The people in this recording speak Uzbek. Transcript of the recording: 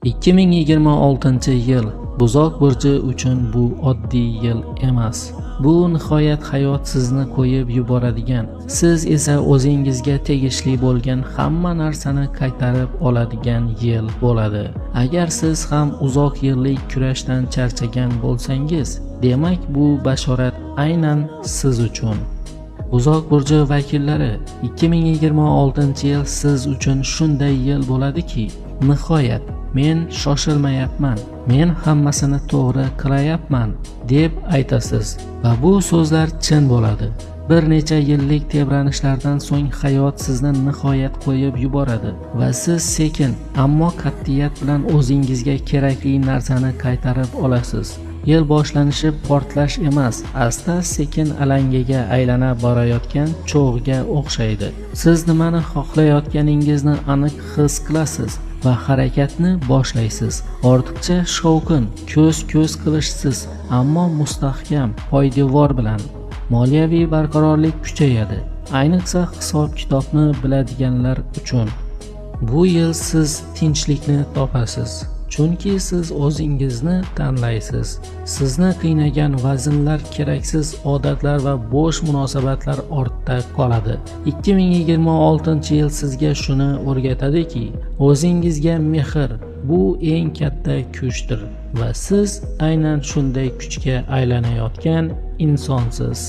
2026-yil Buzoq burji uchun bu oddiy yil emas. Bu nihoyat hayot sizni qo'yib yuboradigan, siz esa o'zingizga tegishli bo'lgan hamma narsani qaytarib oladigan yil bo'ladi. Agar siz ham uzoq yillik kurashdan charchagan bo'lsangiz, demak, bu bashorat aynan siz uchun. Buzoq burji vakillari, 2026-yil siz uchun shunday yil bo'ladiki, nihoyat "Men shoshilmayapman, men hammasini to'g'ri qilayapman", deb aytasiz va bu so'zlar chin bo'ladi. Bir necha yillik tebranishlardan so'ng hayot sizni nihoyat qo'yib yuboradi va siz sekin, ammo qat'iyat bilan o'zingizga kerakli narsani qaytarib olasiz. Yil boshlanishi portlash emas, asta sekin alangaga aylana borayotgan cho'g'ga o'xshaydi. Siz nimani xohlayotganingizni aniq his qilasiz va harakatni boshlaysiz. Ortiqcha shovqin, ko'z ko'z qilishsiz, ammo mustahkam poydevor bilan. Moliyaviy barqarorlik kuchayadi, ayniqsa hisob kitobni biladiganlar uchun. Bu yil siz tinchlikni topasiz, chunki siz o'zingizni tanlaysiz. Sizni qiynagan vaznlar, keraksiz odatlar va bo'sh munosabatlar ortda qoladi. 2026 yil sizga shuni o'rgatadiki, o'zingizga mehr bu eng katta kuchdir va siz aynan shunday kuchga aylanayotgan insonsiz.